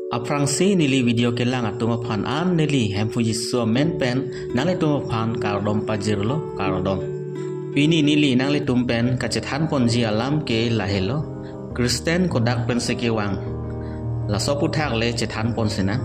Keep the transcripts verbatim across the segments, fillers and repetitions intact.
Aphrangsi neli video kelang atum aphan an neli Hemphu Jisu amen pen nanglitum aphan kardom pajirlo, kardom. Pini neli nanglitum pen kachethan ponji alam ke lahelo, Christian kodak pensi kevang. Laso aputhak le chethan pon sinang.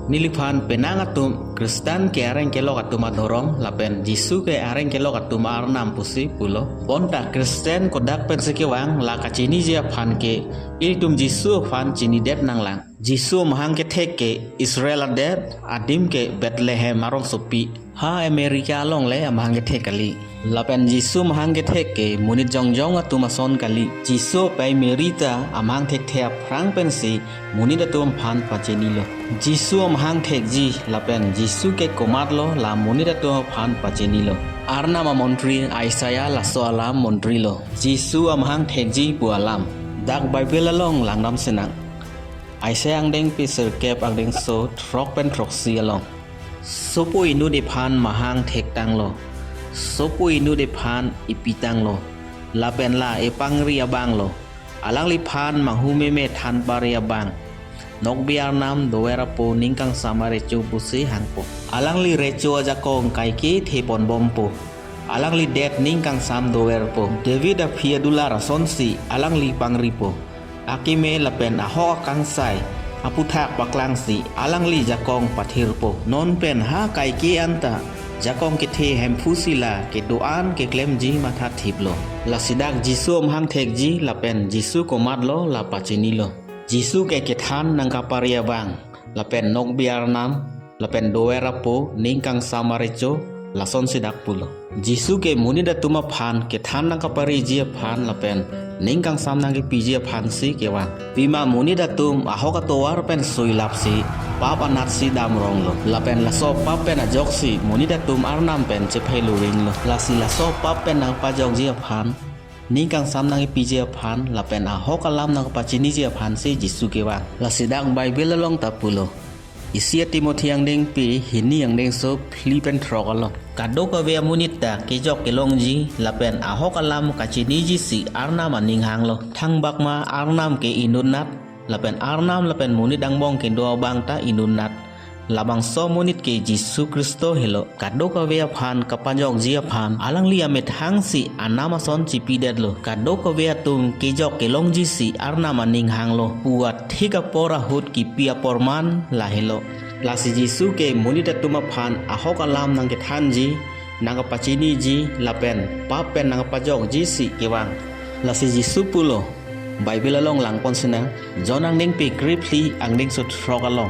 Neliphan penang atum Christian ke areng kelok atum adhorom lapen Jisu ke areng kelok atum arnam pusi pulo. Bonta Christian kodak pensi kevang la kachiniji aphan ke ilitum Jisu aphan chinidet nanglang. Jisu amahang kethek ke Israel adet, adim ke Bethlehem arongsopi. Ha America along le amahang kethek kali. Lapen Jisu amahang kethek ke monit jongjong atum ason kali. Jisu apei Mary ta amahang thekthe aphrang pensi monit atum aphan pachinilo. Jisu amahang thekji lapen Jisu ke komatlo la monit atum aphan pachinilo. Arnam amontri Isaiah laso alam montrilo. Jisu amahang thekji pu alam. Dak Bible along langdam sinang. Isaiah angdengpi sirkep angdengso throk pen throksi along. Sopo inut iphan mahang thektanglo. Sopo inut iphan ipitanglo. Lapen la epangri abanglo. Alangliphan manghu meme than pari abang. Nokbe arnam dover apo ning kangsam arecho pusi hangpo. Alangli recho ajakong kaike theponbompo. Alangli det ning kangsam doverpo. David aphi adular asonsi alangli pangripo. Akeme lapen ahok akangsai aputhak paklangsi alangli jakong pathirpo. Non pen ha kaike anta jakong kethe Hemphu si la kedo-an keklemji mathathiplo. Lasi dak Jisu amahang thekji lapen Jisu komatlo la pachinilo. Jisu ke kethan nangkapari abang lapen nokbe arnam lapen dover apo ning kangsam arecho lasonsi dak pulo. Jisu ke monit atum aphan kethan nangkapariji aphan lapen ning kangsam nangkepiji aphansi kevang. Pima monit atum ahok atovar pen suilapsi pap anatsi damronglo. Lapen laso pap pen ajoksi monit atum arnam pen chepheluringlo. Lasi laso pap pen nangpajokji aphan, ning kangsam nangkepiji aphan lapen ahok alam nangpachiniji aphansi Jisu kevang. Lasi dak Bible along ta pulo. Isi a-Timothy angdengpi hini angdengso phli pen throk along. Kadokave amonit ta kejok kelongji lapen ahok alam kachiniji si arnam aning hanglo. Thangbak ma arnam ke inutnat, lapen arnam lapen monit angbong kedo abang ta inutnat. Labangso monit ke Jisu Khristo helo. Kadokave aphan kapajokji aphan alangli amethangsi anam ason chipidetlo. Kadokave atum kejok kelongji si arnam aning hanglo pu athik apor ahut kipi aporman lahelo. Lasi Jisu ke monit atum aphan ahok alam nangkethanji, nangkapachiniji lapen pap pen nangkapajokji si kevang. Lasi Jisu pulo, Bible along langpon sinang, John angdengpi krephli angdengso throk along.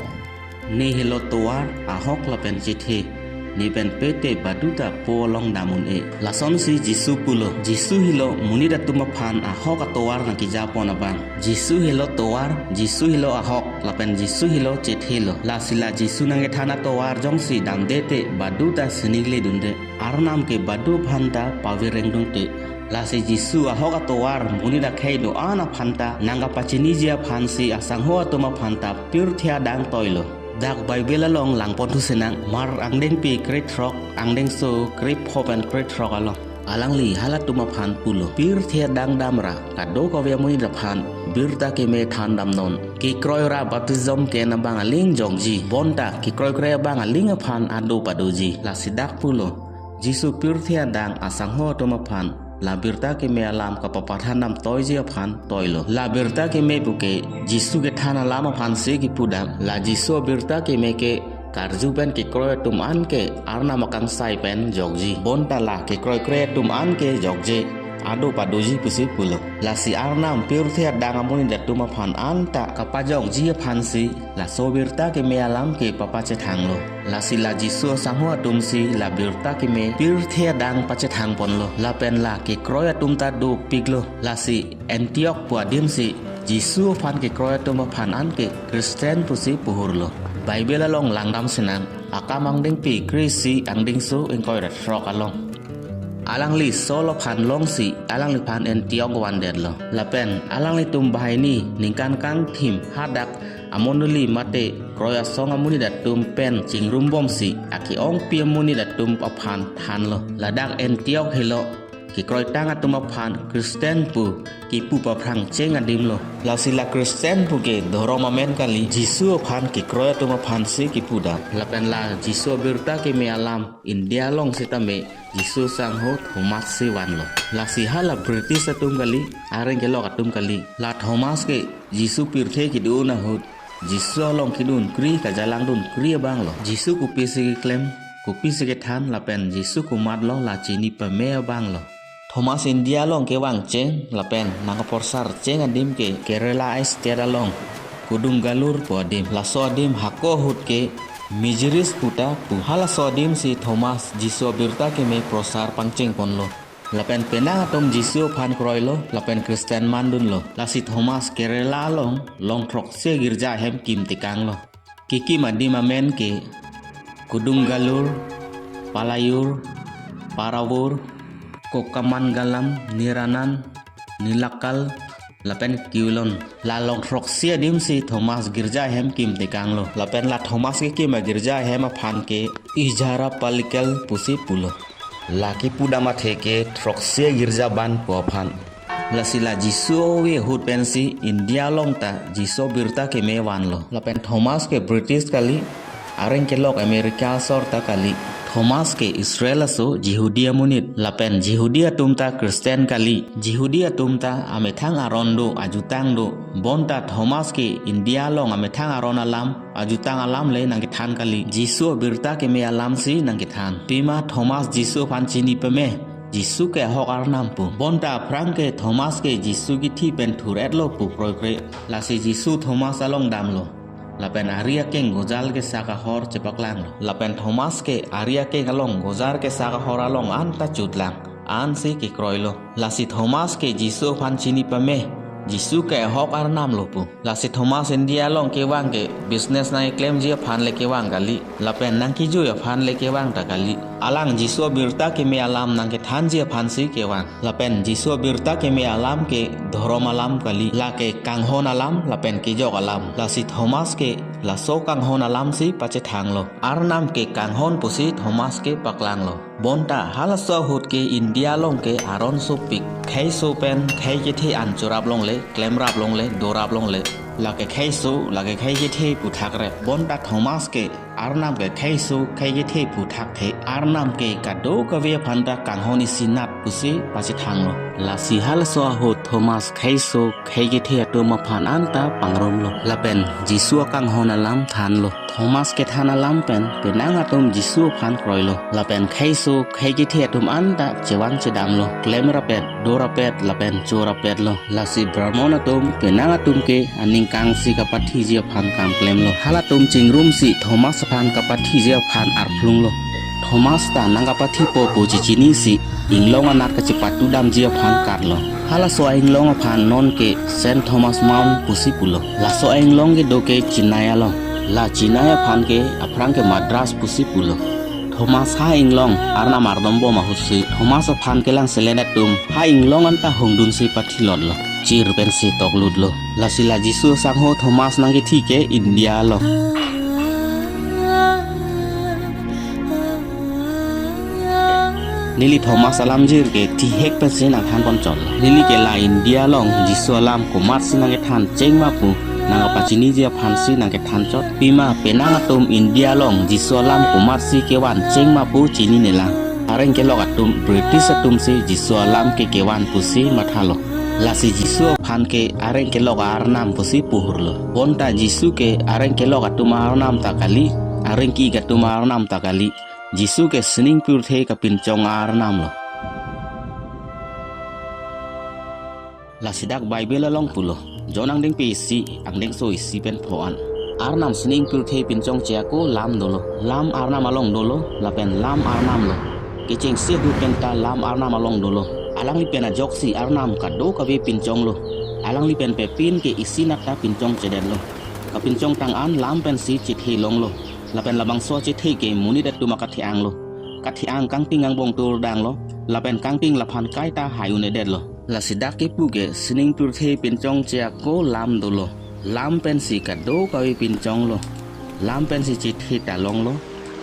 Ne helo tovar, ahok lapen chethe. Ne pen pete baduta po along dam un-e. Lasonsi Jisu pulo. Jisu helo monit atum aphan ahok atovar nangkejapon abang. Jisu helo tovar, Jisu helo ahok, lapen Jisu helo chethelo. Lasi la Jisu nangkethan atovar jongsi damde te baduta sining ledunde. Arnam ke badu aphanta pavireng dungte. Lasi Jisu ahok atovar monit akhei do-an aphanta nangkapachiniji aphansi asangho atum aphanta pirthe adang toilo. Dak Bible along langpon thu sinang, Mark angdengpi krethrok angdengso krepho pen krethrok along. Alangli halatum aphan pulo, pirthe adang damra kadokave amonit aphan birta keme than damnon. Kekroi ra baptism ke-en abang aling jokji, bonta kekroikre abang aling aphan ado padoji. Lasi dak pulo, Jisu pirthe adang asangho atum aphan la birta keme alam kapapathan dam toiji aphan toilo. La birta keme puke Jisu kethan alam aphansi kipudam. La Jisu birta keme ke karju pen kekroi atum an ke arnam akangsai pen jokji. Bonta la kekroikre atum an ke jokje, ado padoji pusi pulo. Lasi arnam pirthe adang amonit atum aphan anta kapajokji aphansi laso birta keme alam ke papachethanglo. Lasi la Jisu asangho atumsi la birta keme pirthe adang pachethangponlo. Lapen la kekroi atum ta dopiklo. Lasi Antiok pu adimsi Jisu aphan kekroi atum aphan an ke Christian pusi puhurlo. Bible along langdam sinang, Akam angdengpi kre-isi angdengso ingkoi ra throk along. Alangli Saul aphan longsi alangliphan Antiok vandetlo. Lapen alanglitum banghini ningkan kangthim hadak amondoli mate kroi asong amonit atum pen chingrumbomsi ake-ongpi amonit atum aphan thanlo. Ladak Antiok helo kekroitang atum aphan Christian pu kipu paphrangcheng adim lo. Lasi la Christian pu ke dhorom amen kali, Jisu aphan kekroi atum aphan si kipu dam. Lapen la Jisu abirta keme alam India along sitame Jisu asangho Thomas si vanlo. Lasi hala British atum kali, areng kelok atum kali. La Thomas ke Jisu pirthe kedo-un ahut, Jisu along kedo-un kri, kajalang dun kri abang lo. Jisu kopisi keklem, kopisi kethan lapen Jisu komatlo la chini pame abang lo. Thomas India along kevangcheng lapen nangkaprosarcheng adim ke Kerala state along Kodungallur pu adim. Laso adim hako ahut ke Mijiris puta pu. Halaso adim si Thomas Jisu abirta keme prosar pangcheng ponlo. Lapen penang atum Jisu aphan kroilo, lapen Christian mandunlo. Lasi Thomas Kerala along long throksi agirja ahem kim tekanglo. Kekim adim amen ke Kodungallur, Palayur, Paravur, Kokamangalam, Niranan, Nilakal, lapen Quilon. La long throksi adim si Thomas girja ahem kim tekanglo. Lapen la Thomas kekim agirja ahem aphan ke Ijharapallikal pusi pulo. La kipu dam athe ke throksi agirja ban pu aphan. Lasi la Jisu ave ahut pensi India along ta Jisu abirta keme vanlo. Lapen Thomas ke British kali, areng kelok America asor ta kali. Thomas ke Israel aso Jihudi amonit. Lapen Jihudi atum ta Christian kali. Jihudi atum ta amethang aron do, ajutang do. Bonta Thomas ke India along amethang aron alam, ajutang alam le nangkethan kali. Jisu abirta keme alam si nangkethan. Pima Thomas Jisu aphan chini pame, Jisu ke ahok Arnam pu. Bonta aphrang ke Thomas ke Jisu kithi pen thur-etlo pu kroikre. Lasi Jisu Thomas along damlo. Lapen ari akeng gojal kesak ahor chepaklanglo. Lapen Thomas ke ari akeng along gojal kesak ahor along anta chutlang, ansi kekroilo. Lasi Thomas ke Jisu aphan chini pame, Jisu ke ahok Arnam lo pu. Lasi Thomas India along kevang ke business nangkeklemji aphan le kevang kali, lapen nangkejui aphan le kevang ta kali. Alang Jisu abirta keme alam nangkethanji aphan si kevang. Lapen Jisu abirta keme alam ke dhorom alam kali, lake kanghon alam lapen kejok alam. Lasi Thomas ke laso kanghon alam si pachethanglo. Arnam ke kanghon pusi Thomas ke paklanglo. Bonta halaso ahut ke India along ke aron sopik, kheiso pen khei kethe an chorap longle, klemrap longle, dorap longle. Lake kheiso, lake khei kethe pu thakre. Bonta Thomas ke Arnam ke kheiso khei kethe pu thakthe, Arnam ke kadokave aphan ta kanghon isinat pusi pachethanglo. Lasi halaso ahut Thomas kheiso khei kethe atum aphan anta pangrumlo. Lapen Jisu akanghon alam thanlo. Thomas kethan alam pen penang atum Jisu aphan kroilo. Lapen kheiso khei kethe atum anta chevang chedamlo. Klemrapet, dorapet, lapen chorapetlo. Lasi Brahmon atum penang atum ke aning kangsi kapathiji aphan kam klemlo. Halatum chingrumsi Thomas aphan kapathiji aphan arphlunglo. Thomas ta nangkapathipo pu chechinisi inglong anat kachepatudamji aphan karlo. Halaso a-inglong aphan non ke Saint Thomas Mount pusi pulo. Laso a-inglong kedo ke Chennai along. La Chennai aphan ke aphrang ke Madras pusi pulo. Thomas ha inglong Arnam ardombom ahutsi Thomas aphan kelang selet atum ha inglong anta hongdunsi pathilotlo. Chir pensi toklutlo. Lasi la Jisu asangho Thomas nangkethi ke India along. Neli Thomas alamjir ke thihek pensi nangthan ponchotlo. Neli ke la India along Jisu alam komatsi nangkethan chengma pu nangkapachiniji aphansi nangkethanchot. Pima penang atum India along Jisu alam komatsi kevan chengma pu chininelang. Areng kelok atum British atumsi Jisu alam ke kevan pusi mathalo. Lasi Jisu aphan ke areng kelok a-Arnam pusi puhurlo. Bonta Jisu ke areng kelok atum a-Arnam ta kali, areng ki-ik atum a-Arnam ta kali. Jisu ke sining pirthe kapinchong a-Arnam lo. Lasi dak Bible along pulo, John angdengpi isi, angdengso isi pen pho an. Arnam sining pirthe pinchongche ako Lam dolo. Lam Arnam along dolo, lapen Lam Arnam lo. Kechengsi ahut penta Lam Arnam along dolo. Alangli pen ajoksi Arnam kadokave pinchonglo. Alangli pen pepin ke isinat ta pinchongchedetlo. Kapinchongtang an Lam pensi chethe longlo. Lapen labangso chethe ke monit atum akathe-ang lo. Kathe-ang kangting angbong turdang lo. Lapen kangting laphan kaita hai un-edetlo. Lasi dak kipu ke sining pirthe pinchongche ako Lam dolo. Lam pensi kadokave pinchonglo. Lam pensi chethe ta longlo.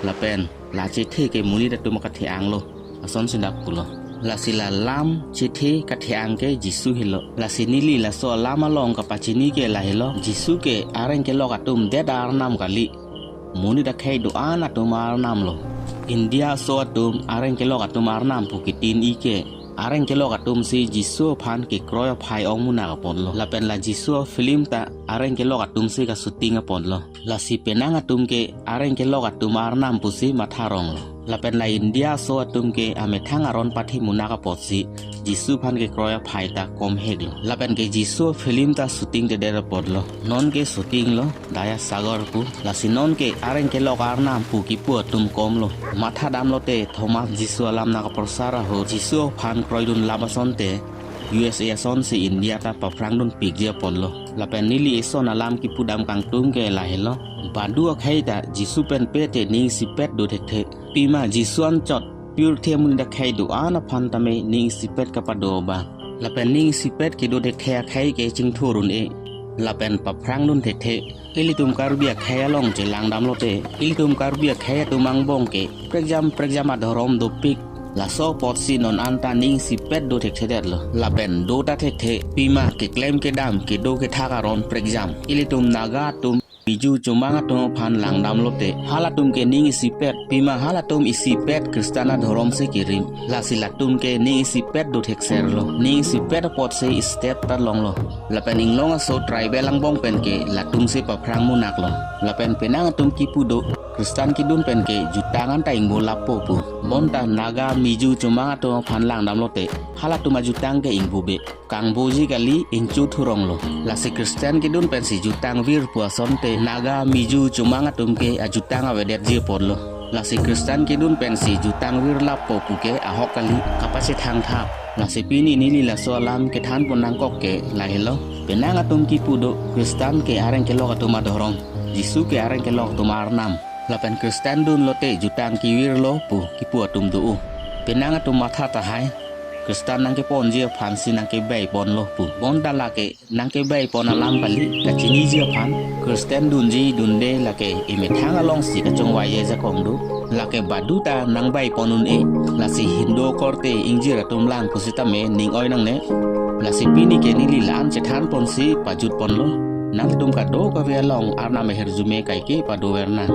Lapen la chethe ke monit atum akathe-ang lo. Asonsi dak pulo. Lasi la lam chethe kathe-ang ke Jisu helo. Lasi neli laso alam along kapachini ke lahelo. Jisu ke areng kelok atum det arnam kali. Monit akhei do-an atum arnam lo. India aso atum areng kelok atum arnam pu ketin-i ke, areng kelok atum si Jisu aphan kekroi aphai ong munak apotlo. Lapen la Jisu film ta areng kelok atum si ka-shooting apotlo. Lasi penang atum ke areng kelok atum arnam pusi matha ronglo. Lapen la India aso atum ke amethang aron pathe munak apotsi Jisu aphan kekroi aphai ta komheklo. Lapen ke Jisu film ta shooting tedet apotlo. Non ke shooting lo, Daya Sagar pu. Lasi non ke areng kelok arnam pu kipu atum komlo. Matha damlote Thomas Jisu alam nangkaprosar ahut Jisu aphan kroidun lap asonte U S A asonsi India ta paphrangdun pikji apotlo. Lapen neli eson alam kipudam kangtung ke lahelo. Badu akhei ta Jisu pen pe te ning isipet do thekthe. Pima Jisu anchot pirthe amonit akhei do-an aphan tame ning isipet kapado abang. Lapen ning isipet kedo thekthe akhei ke chingthur un-e. Lapen paphrangdun thekthe. Ilitum Karbi akhei along chelang damlote, ilitum Karbi akhei atum angbong ke prekjam prekjam adhorom dopik. Laso apotsi non anta ning isipet do thekthedetlo. Lapen do ta thekthe, pima keklem kedam kedo kethak aron prekjam. Ilitum Naga atum Miju Chomang atum aphan lang damlote, halatum ke ning isipet, pima halatum isipet Kristan adhorom si kerim. Lasi latum ke ning isipet do thekserlo. Ning isipet apotsi step ta longlo. Lapen inglong aso tribal angbong pen ke latumsi paphrang munaklo. Lapen penang atum kipu do, Kristan kedun pen ke jutang anta ingbo lapo pu. Bonta Naga Miju Chomang atum aphan lang damlote, halatum ajutang ke ingbobe. Kangboji kali, ingchu thuronglo. Lasi Kristan kedun pensi jutang vir pu asonte Naga Miju Chomang atum ke ajutang avedetji apotlo. Lasi Kristan kedun pensi jutang vir lapo pu ke ahok kali, kapachethangtha. Lasi pini neli laso alam kethan pon nangkok ke lahelo. Penang atum kipu do, Kristan ke areng kelok atum adhorom, Jisu ke areng kelok atum arnam. Lapen Kristan dunlote jutang kevirlo pu kipu atum do-o. Penang atum matha tahai, Kristan nangkeponji aphansi nangkebei ponlo pu. Bonta lake nangkebei pon alam kali, kachiniji aphan. Kristan dunji dunde lake emethang alongsi kachongvai-e ajakong do. Lake badu ta nangbai pon un-e. Lasi Hindu akorte ingjir atum lang pusitame ning oi nangne. Lasi pini ke neli la-an chethan ponsi pajut ponlo. Nangtum kadokave along arnam ahirjume kaike pado ver nang.